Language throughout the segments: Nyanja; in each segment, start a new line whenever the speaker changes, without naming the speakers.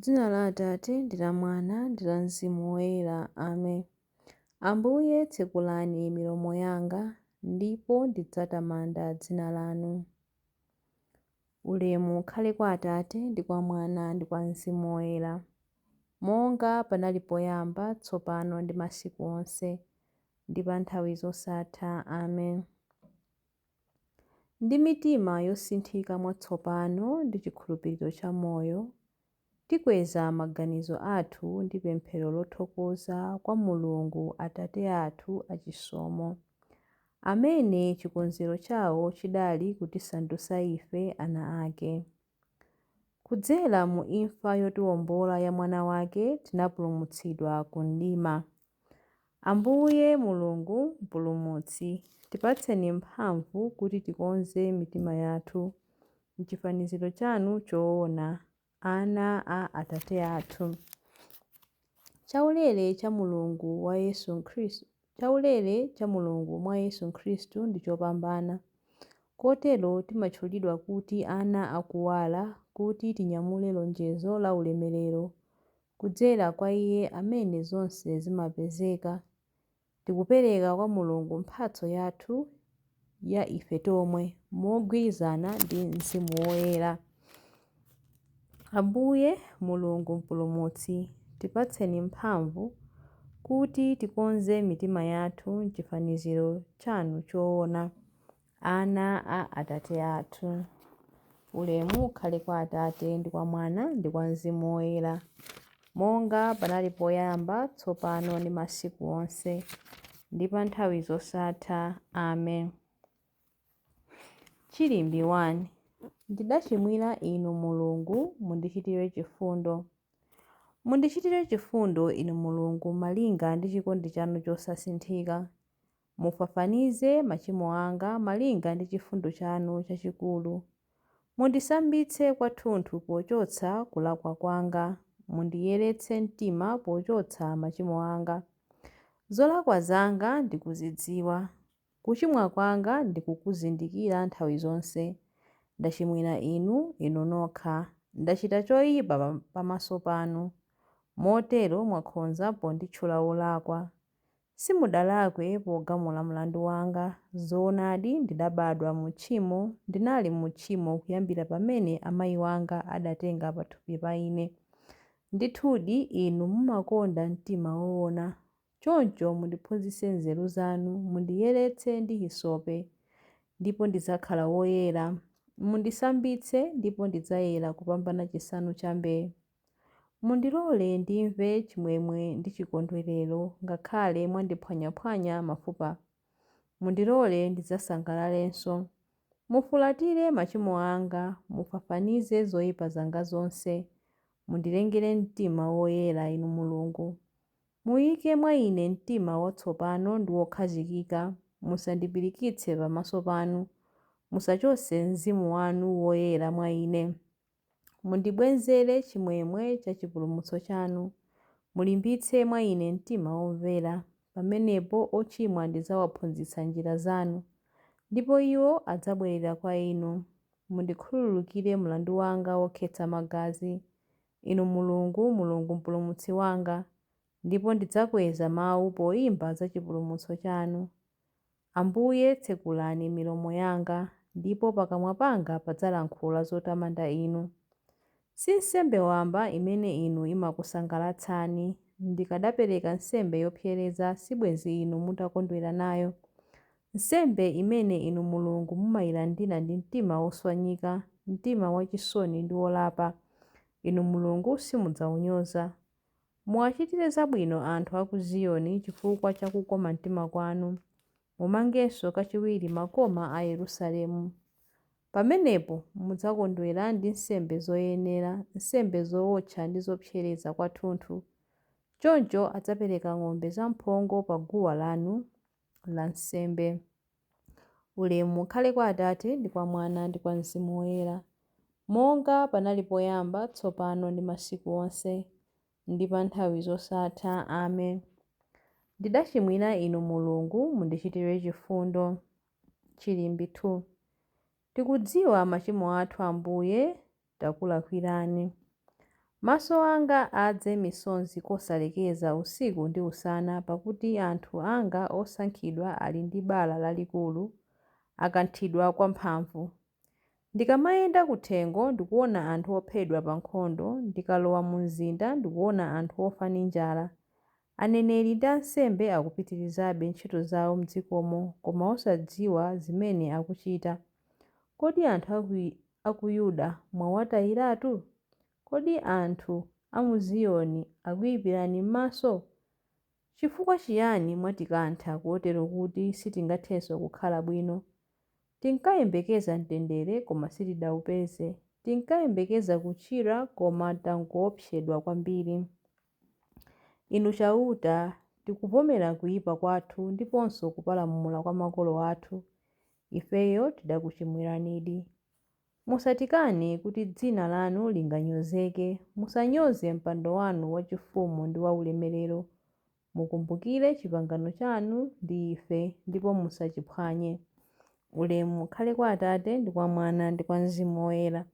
M'dzina la Atate, ndi la Mwana, ndi la Mzimu Woyera. Amen. Ambuye, tsekulani milomo yanga, ndipo ndidzatamanda dzina lanu. Ulemu ukhale kwa Atate, ndi kwa Mwana, ndi kwa Mzimu Woyera, monga panali poyamba, tsopano ndi masiku onse, ndi pa nthawi zosatha. Amen. Ndi mitima yosinthika mwatsopano ndi chikhulupiriro cha moyo, tikweza maganizo athu ndi pemphero lothokoza kwa Mulungu Atate athu achisomo, amene chikonzero chawo chidali kutisandutsa ife ana ake. Kudzera mu imfa yotiwombola ya Mwana wake tinapulumutsidwa ku mdima. Ambuye Mulungu Mpulumutsi, tipatseni mphamvu kuti tikonze mitima yathu m'chifaniziro chanu choona, ana a Atate athu. Chaulere cha Mulungu wa Yesu Khristu, chaulere cha Mulungu mwa Yesu Khristu ndi chopambana. Kotero timatchulidwa kuti ana a kuwala, kuti tinyamule lonjezo la ulemerero kudzera kwa Iye amene zonse zimapezeka. Tikupereka kwa Mulungu mphatso yathu ya ife tomwe, mogwirizana ndi Mzimu Woyera. Ambuye Mulungu Mpulumutsi, tipatseni mphamvu kuti tikonze mitima yathu m'chifaniziro chanu choona, ana a Atate athu. Ulemu ukhale kwa Atate, ndi kwa Mwana, ndi kwa Mzimu Woyera, monga panali poyamba, tsopano ndi masiku onse, ndi pa nthawi zosatha. Amen. Chilimbi 1. Ndidachimwira Inu Mulungu, mundichitire chifundo. Mundichitire chifundo, Inu Mulungu, malinga ndi chikondi chanu chosasinthika. Mufafanize machimo anga malinga ndi chifundo chanu chachikulu. Mundisambitse kwathunthu pochotsa kulakwa kwanga, mundiyeretse mtima pochotsa machimo anga. Zolakwa zanga ndikuzidziwa, kuchimwa kwanga ndikukuzindikira nthawi zonse. Ndachimwira Inu, Inu nokha, ndachita choyipa pamaso panu, motero mwakhoza ponditchula wolakwa. Simudalakwe pogamula mlandu wanga. Zoonadi, ndidabadwa mu tchimo, ndinali mu tchimo kuyambira pamene amayi wanga adatenga pathupi pa ine. Ndithudi, Inu mumakonda mtima woona. Choncho mundiphunzitse nzeru zanu, mundiyeretse ndi hisope, ndipo ndidzakhala woyera. Mundisambitse, ndipo ndidzayera kupambana chisanu cha mbee. Mundilole ndimve chimwemwe ndi chikondwerero, ngakhale mwandiphwanyaphwanya mafupa. Mundilole ndidzasangalalenso. Mufulatire machimo anga, mufafanize zoyipa zanga zonse. Mundilengere mtima woyera, Inu Mulungu. Muyike mwa ine mtima watsopano ndi wokhazikika. Musandipirikitse pamaso panu. Musachotse Mzimu wanu Woyera mwa ine. Mundibwezere chimwemwe cha chipulumutso chanu, mulimbitse mwa ine mtima womvera. Pamenepo ochimwa ndidzawaphunzitsa njira zanu, ndipo iwo adzabwerera kwa inu. Mundikhululukire mlandu wanga wokhetsa magazi, Inu Mulungu, Mulungu Mpulumutsi wanga, ndipo ndidzakweza mawu poimba za chipulumutso chanu. Ambuye, tsekulani milomo yanga, ndipo pakamwa panga padzalankhula zotamanda Inu. Si nsembe wamba imene Inu imakusangalatsani, ndikadapereka nsembe yopsereza sibwenzi Inu mutakondwera nayo. Nsembe imene Inu Mulungu mumailandira ndi mtima woswanyika, mtima wachisoni ndi wolapa, Inu Mulungu simudzaunyoza. Muwachitire zabwino anthu a ku Ziyoni chifukwa cha kukoma mtima kwanu. Mumangenso kachiwiri makoma a Yerusalemu. Pamenepo mudzakondwera ndi nsembe zoyenera, nsembe zowotcha ndi zopsereza kwathunthu. Choncho adzapereka ng'ombe zamphongo pa guwa lanu lansembe. Ulemu ukhale kwa Atate, ndi kwa Mwana, ndi kwa Mzimu Woyera, monga panali poyamba, tsopano, ndi masiku onse, ndi pa nthawi zosatha. Amen. Ndidachimwira Inu Mulungu, mundichitire chifundo. Chilimbi 2. Tikudziwa machimo athu, Ambuye, takulakwirani. Maso anga adze misozi kosalekeza usiku ndi usana, pakuti anthu anga osankhidwa ali ndi bala lalikulu, akanthidwa kwamphamvu. Ndikamayenda kuthengo, ndikuona anthu ophedwa pa nkhondo, ndikalowa mu mzinda, ndikuona anthu ofa ndi njala. Aneneri ndi ansembe akupitirizabe ntchito zawo m'dzikomo, koma osadziwa zimene akuchita. Kodi anthu a ku Yuda mwawatayiratu? Kodi anthu a mu Ziyoni akuyipirani m'maso? Chifukwa chiyani mwatikantha kotero kuti sitingathenso kukhala bwino? Tinkayembekeza mtendere koma sitidaupeze, tinkayembekeza kuchira koma tangoopsedwa kwambiri. Inu Chauta, tikuvomera kuipa kwathu ndiponso kupalamula kwa makolo athu. Ifeyo tidakuchimwiranidi. Musatikane kuti dzina lanu linganyozeke, musanyoze mpando wanu wachifumu ndi waulemerero. Mukumbukire chipangano chanu ndi ife, ndipo musachiphwanye. Ulemu ukhale kwa Atate, ndi kwa Mwana, ndi kwa Mzimu Woyera,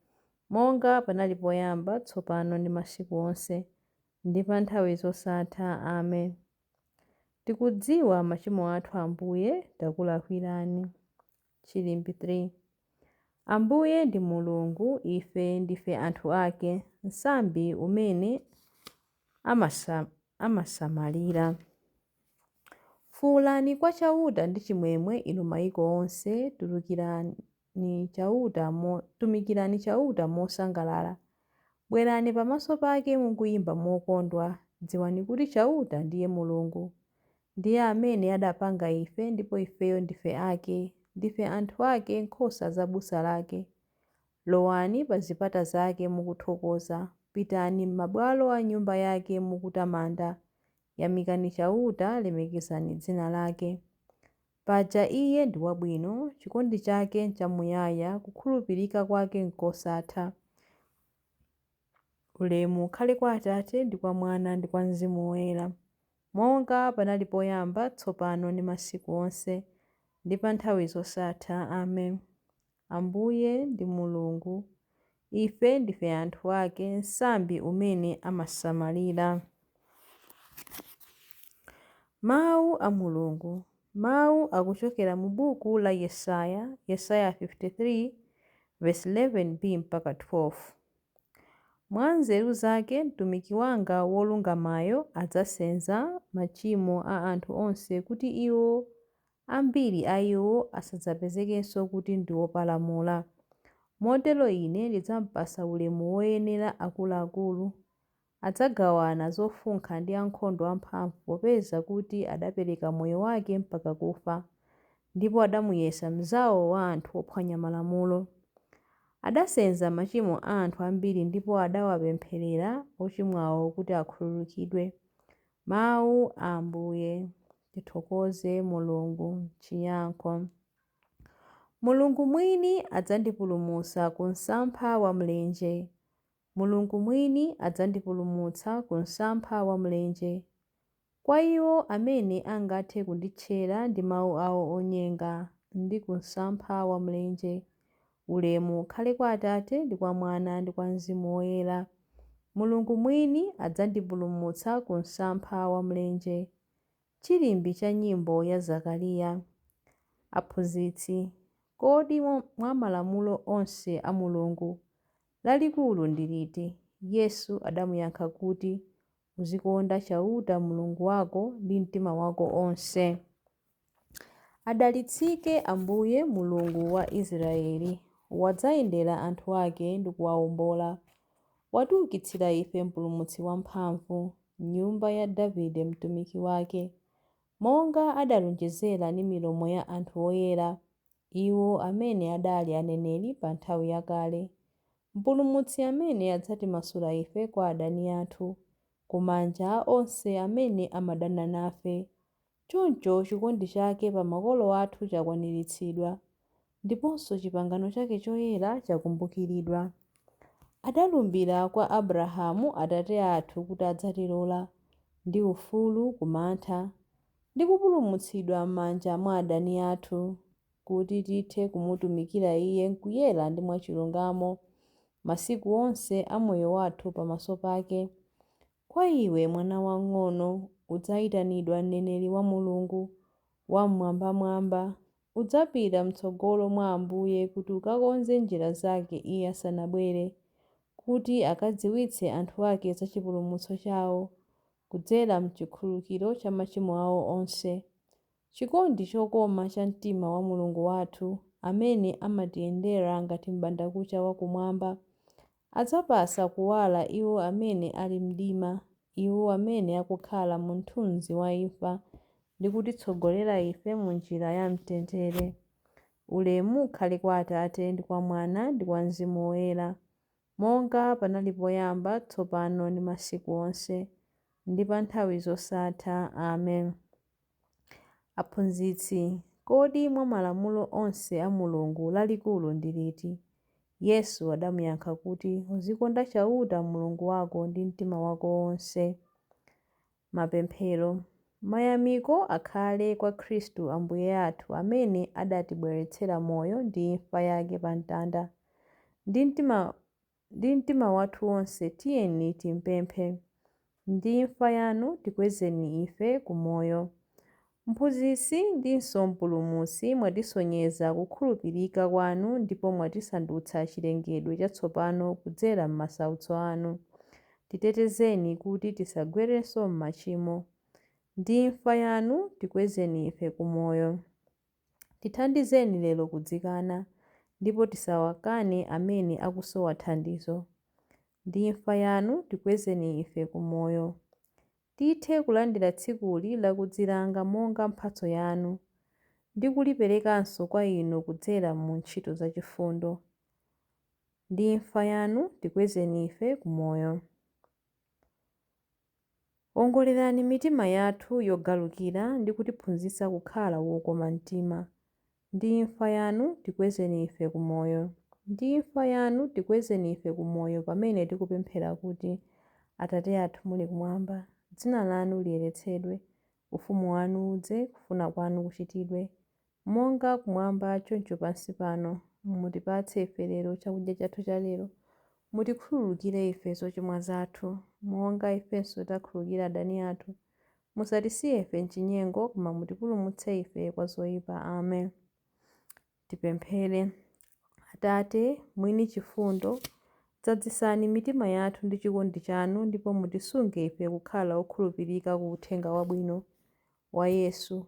monga panali poyamba, tsopano, ndi masiku onse, ndi pa nthawi zosatha. Amen. Tikudziwa machimo athu, Ambuye, takulakwirani. Chilimbi 3. Ambuye ndi Mulungu, ife ndife anthu ake, msambi umene amasamalira. Fuulani kwa Chauta ndi chimwemwe, inu maiko onse, tumikirani Chauta mosangalala. Bwerani pamaso pake mukuyimba mokondwa. Dziwani kuti Chauta ndiye Mulungu. Ndiye amene adapanga ife ndipo ifeyo ndife ake, ndife anthu ake, nkhosa za busa lake. Lowani pa zipata zake mukuthokoza, pitani m'mabwalo a nyumba yake mukutamanda. Yamikani Chauta, lemekezani dzina lake. Paja Iye ndi wabwino, chikondi chake nchamuyaya, kukhulupirika kwake nkosatha. Ulemu ukhale kwa Atate, ndi kwa Mwana, ndi kwa Mzimu Woyera, monga panali poyamba, tsopano, ndi masiku onse, ndi pa nthawi zosatha. Amen. Ambuye ndi Mulungu, ife ndife anthu ake, msambi umene amasamalira. Mawu a Mulungu. Mawu akuchokera mu buku la Yesaya, Yesaya 53, verse 11b mpaka 12. Mwa nzeru zake mtumiki wanga wolungamayo adzasenza machimo a anthu onse kuti iwo, ambiri a iwo asadzapezekenso kuti ndi opalamula. Motero Ine ndidzampatsa ulemu woyenera akuluakulu. Adzagawana zofunkha ndi ankhondo amphamvu popeza kuti adapereka moyo wake mpaka kufa, ndipo adamuyesa mnzao wa anthu ophwanya malamulo. Adasenza machimo a anthu ambiri ndipo adawapempherera ochimwawo kuti akhululukidwe. Mawu a Ambuye. Tithokoze Mulungu. Chiyankho. Mulungu mwini adzandipulumutsa ku msampha wa mlenje. Mulungu mwini adzandipulumutsa ku msampha wa mlenje, kwa iwo amene angathe kunditchera ndi mawu awo onyenga, ndi ku msampha wa mlenje. Ulemu ukhale kwa Atate, ndi kwa Mwana, ndi kwa Mzimu Woyera. Mulungu mwini adzandipulumutsa ku msampha wa mlenje. Chilimbi cha nyimbo ya Zakariya. Aphunzitsi, kodi mwa malamulo onse a Mulungu, lalikulu ndi liti? Yesu adamuyankha kuti, Uzikonda Chauta Mulungu wako ndi mtima wako onse. Adalitsike Ambuye Mulungu wa Israele, wadzayendera anthu ake ndi kuwaombola. Watiukitsira ife Mpulumutsi wamphamvu, m'nyumba ya Davide mtumiki wake, monga adalonjezera ndi milomo ya anthu oyera, iwo amene adali aneneri pa nthawi yakale, Mpulumutsi amene adzatimasula ife kwa adani athu, ku manja a onse amene amadana nafe. Choncho chikondi chake pa makolo athu chakwaniritsidwa, ndiponso chipangano chake choyera chakumbukiridwa. Adalumbira kwa Abrahamu atate athu kuti adzatilola ndi ufulu ku mantha, ndi kupulumutsidwa m'manja mwa adani athu, kuti tithe kumutumikira Iye m'kuyera ndi mwachilungamo. masiku onse a moyo wathu pamaso pake. Kwa iwe, mwana wamng'ono, udzayitanidwa mneneri wa Mulungu Wam'mwambamwamba. Udzapita m'tsogolo mwa Ambuye kuti ukakonze njira zake Iye asanabwere, kuti akadziwitse anthu ake za chipulumutso chawo, kudzera m'chikhululukiro cha machimo awo onse. Chikondi chokoma cha mtima wa Mulungu wathu, amene amatiyendera ngati m'bandakucha wakumwamba, adzapatsa kuwala iwo amene ali m'mdima, iwo amene akukhala mu mthunzi wa imfa, ndi kutitsogolera ife mu njira ya mtendere. Ulemu ukhale kwa Atate, ndi kwa Mwana, ndi kwa Mzimu Woyera, monga panali poyamba, tsopano ndi masiku onse, ndi pa nthawi zosatha. Amen. Aphunzitsi, kodi mwa malamulo onse a Mulungu lalikulu ndi liti? Yesu adamuyankha kuti, uzikonda Chauta Mulungu wako ndi mtima wako wonse. Mapemphero. Mayamiko akhale kwa Khristu Ambuye athu amene adatibweretsera moyo ndi imfa yake pa mtanda. Ndi mtima wathu wonse tiyeni timpemphe. Ndi imfa yanu tikwezeni ife ku moyo. Mphunzitsi ndinso Mpulumutsi, mwatisonyeza kukhulupirika kwanu ndipo mwatisandutsa chilengedwe chatsopano kudzera m'masautso anu. Titetezeni kuti tisagwerenso m'machimo. Ndi imfa yanu tikwezeni ife ku moyo. Tithandizeni lero kudzikana, ndipo tisawakane amene akusowa thandizo. Ndi imfa yanu tikwezeni ife ku moyo. Tithe kulandira tsikuli lakudzilanga monga mphatso yanu, ndi kuliperekanso kwa inu kudzera mu ntchito zachifundo. Ndi imfa yanu tikwezeni ife ku moyo. Wongolerani mitima yathu yogalukira ndi kutiphunzitsa kukhala wokoma mtima. Ndi imfa yanu tikwezeni ife ku moyo. Ndi imfa yanu tikwezeni ife ku moyo pamene tikupemphera kuti, Atate athu muli kumwamba, dzina lanu liyeretsedwe, ufumu wanu udze, kufuna kwanu kuchitidwe, monga kumwamba choncho pansi pano. Mutipatse ife lero chakudya chathu cha lero. Mutikhululukire ife zochimwa zathu, monga ifenso takhululukira adani athu. Musatisiye ife m'chinyengo, koma mutipulumutse ife kwa zoyipa. Amen. Tipemphere. Atate, mwini chifundo, dzadzitsani mitima yathu ndi chikondi chanu ndipo mutisunge ife kukhala okhulupirika ku uthenga wabwino wa Yesu.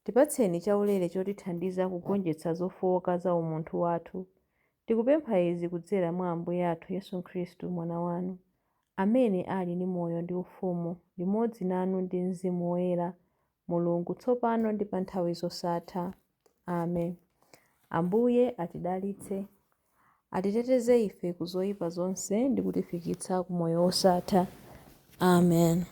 Tipatseni chaulere chotithandiza kugonjetsa zofowoka za umunthu wathu. Tikupempha izi kudzera mwa Ambuye athu Yesu Khristu, Mwana wanu, amene ali ndi moyo ndi ufumu, limodzi nanu ndi Mzimu Woyera, Mulungu, tsopano ndi pa nthawi zosatha. Amen. Ambuye atidalitse, atiteteze ife ku zoyipa zonse ndi kutifikitsa ku moyo wosatha. Amen.